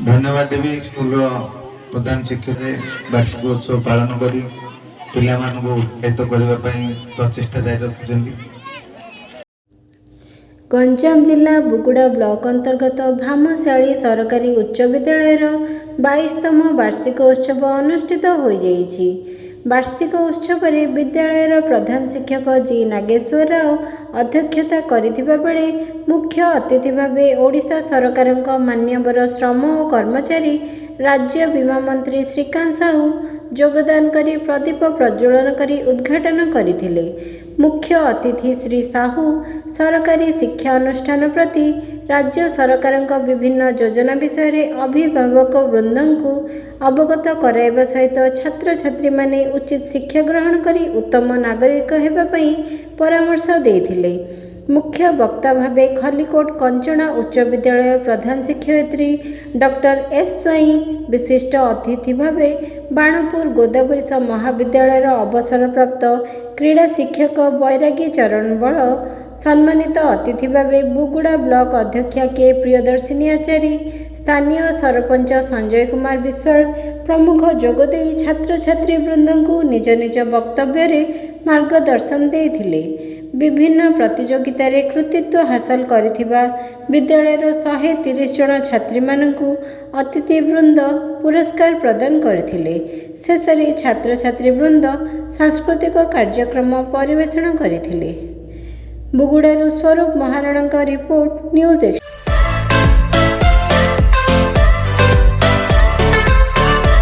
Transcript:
ଧନ୍ୟବାଦ ଦେବି ସ୍କୁଲର ପ୍ରଧାନ ଶିକ୍ଷକ ବାର୍ଷିକ ଉତ୍ସବ ପାଳନ କରି ପିଲାମାନଙ୍କୁ ଉତ୍ସାହିତ କରିବା ପାଇଁ ପ୍ରଚେଷ୍ଟା ଜାରି ରଖିଛନ୍ତି। ଗଞ୍ଜାମ ଜିଲ୍ଲା ବୁଗୁଡ଼ା ବ୍ଲକ ଅନ୍ତର୍ଗତ ଭାମଶାଳୀ ସରକାରୀ ଉଚ୍ଚ ବିଦ୍ୟାଳୟର 22ତମ ବାର୍ଷିକ ଉତ୍ସବ ଅନୁଷ୍ଠିତ ହୋଇଯାଇଛି। ବାର୍ଷିକ ଉତ୍ସବରେ ବିଦ୍ୟାଳୟର ପ୍ରଧାନ ଶିକ୍ଷକ ଜି ନାଗେଶ୍ୱର ରାଓ ଅଧ୍ୟକ୍ଷତା କରିଥିବା ବେଳେ ମୁଖ୍ୟ ଅତିଥି ଭାବେ ଓଡ଼ିଶା ସରକାରଙ୍କ ମାନ୍ୟବର ଶ୍ରମ ଓ କର୍ମଚାରୀ ରାଜ୍ୟ ବୀମା ମନ୍ତ୍ରୀ ଶ୍ରୀକାନ୍ତ ସାହୁ ଯୋଗଦାନ କରି ପ୍ରଦୀପ ପ୍ରଜ୍ୱଳନ କରି ଉଦ୍ଘାଟନ କରିଥିଲେ। ମୁଖ୍ୟ ଅତିଥି ଶ୍ରୀ ସାହୁ ସରକାରୀ ଶିକ୍ଷା ଅନୁଷ୍ଠାନ ପ୍ରତି ରାଜ୍ୟ ସରକାରଙ୍କ ବିଭିନ୍ନ ଯୋଜନା ବିଷୟରେ ଅଭିଭାବକ ବୃନ୍ଦଙ୍କୁ ଅବଗତ କରାଇବା ସହିତ ଛାତ୍ରଛାତ୍ରୀମାନେ ଉଚିତ ଶିକ୍ଷା ଗ୍ରହଣ କରି ଉତ୍ତମ ନାଗରିକ ହେବା ପାଇଁ ପରାମର୍ଶ ଦେଇଥିଲେ। ମୁଖ୍ୟ ବକ୍ତା ଭାବେ ଖଲିକୋଟ କଞ୍ଚଣା ଉଚ୍ଚ ବିଦ୍ୟାଳୟ ପ୍ରଧାନ ଶିକ୍ଷୟିତ୍ରୀ ଡକ୍ଟର ଏସ୍ ସ୍ୱାଇଁ, ବିଶିଷ୍ଟ ଅତିଥି ଭାବେ ବାଣପୁର ଗୋଦାବରୀଶ ମହାବିଦ୍ୟାଳୟର ଅବସରପ୍ରାପ୍ତ କ୍ରୀଡ଼ା ଶିକ୍ଷକ ବୈରାଗୀ ଚରଣ ବଳ, ସମ୍ମାନିତ ଅତିଥି ଭାବେ ବୁଗୁଡ଼ା ବ୍ଲକ ଅଧ୍ୟକ୍ଷା କେ ପ୍ରିୟଦର୍ଶିନୀ ଆଚାରୀ, ସ୍ଥାନୀୟ ସରପଞ୍ଚ ସଞ୍ଜୟ କୁମାର ବିଶ୍ୱାଳ ପ୍ରମୁଖ ଯୋଗଦେଇ ଛାତ୍ରଛାତ୍ରୀ ବୃନ୍ଦଙ୍କୁ ନିଜ ନିଜ ବକ୍ତବ୍ୟରେ ମାର୍ଗଦର୍ଶନ ଦେଇଥିଲେ। ବିଭିନ୍ନ ପ୍ରତିଯୋଗିତାରେ କୃତିତ୍ୱ ହାସଲ କରିଥିବା ବିଦ୍ୟାଳୟର 130 ଜଣ ଛାତ୍ରୀମାନଙ୍କୁ ଅତିଥିବୃନ୍ଦ ପୁରସ୍କାର ପ୍ରଦାନ କରିଥିଲେ। ଶେଷରେ ଛାତ୍ରଛାତ୍ରୀ ବୃନ୍ଦ ସାଂସ୍କୃତିକ କାର୍ଯ୍ୟକ୍ରମ ପରିବେଷଣ କରିଥିଲେ। ବୁଗୁଡ଼ାରୁ ସ୍ୱରୂପ ମହାରଣାଙ୍କ ରିପୋର୍ଟ, ନ୍ୟୁଜ୍।